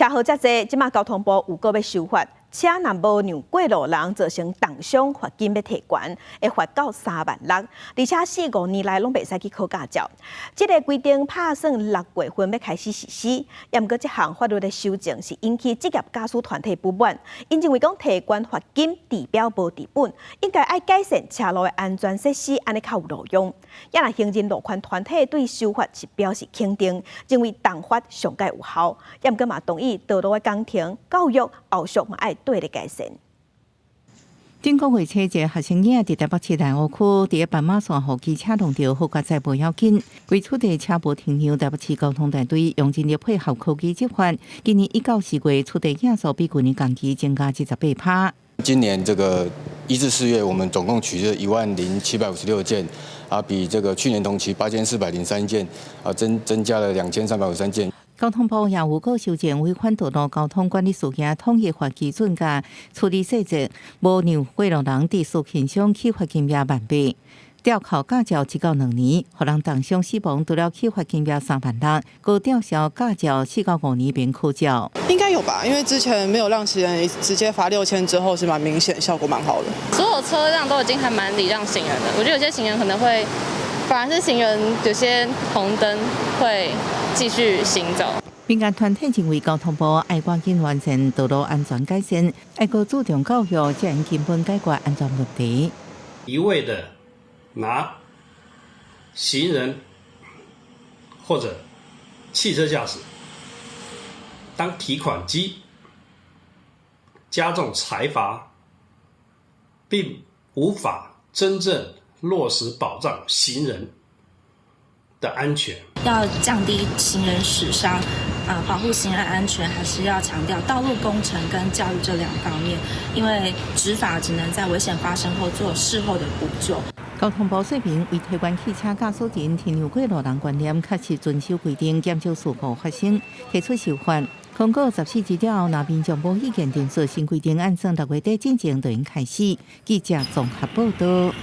車禍遮濟，這馬交通部有閣欲修法，車若無讓過路人造成重傷，罰金欲提懸，會罰到3萬6，而且四五年內攏袂使去考駕照。這个規定拍算6月份欲開始實施，毋過這項法律的修正是引起職業駕駛團體不滿，𪜶認為講提懸罰金治標無治本，應該愛改善車路的安全設施，按呢較有路用。也若行人路權團體對修法是表示肯定，認為重罰上蓋有效，毋過嘛同意道路的工程、教育後續嘛愛綴咧改善。頂個月初一个學生囝佇台北市大湖區，佇咧斑馬線予機車撞著，好佳哉無要緊。為取締車無停讓，台北市交通大隊用人力配合科技執法。今年1到4月，取締件數比舊年同期增加28%。今年這個1至4月，我們總共取締10,756件，啊，比這個去年同期8,403件，啊，增加了2,353件。交通部也有閣修正違反道路交通管理事件統一罰基準佮處理細則，無讓過路人佇事件上起罰金額萬八，吊扣駕照1到2年，予人重傷死亡，除了起罰金額3萬六，閣吊銷駕照4到5年免考照。應該有吧，因為之前沒有讓行人直接罰6000之後，是蠻明顯，效果蠻好的。所有車輛都已經還蠻禮讓行人的，我覺得有些行人可能會，反而是行人有些紅燈會繼續行走。民間團體認為交通部愛趕緊完成道路安全改善，愛閣注重教育，才能根本解決安全問題。一味的拿行人或者汽車駕駛當提款機，加重裁罰，並無法真正落實保障行人的安全。要降低行人死傷，啊，保護行人安全，還是要強調道路工程跟教育這兩方面，因為執法只能在危險發生後做事後的補救。交通部說明，為提懸汽車駕駛人停讓過路人觀念，確實遵守規定，減少事故發生，提出修法。公告14日了後，若民眾無意見，定說新規定按算6月底進前就應開始。記者綜合報道。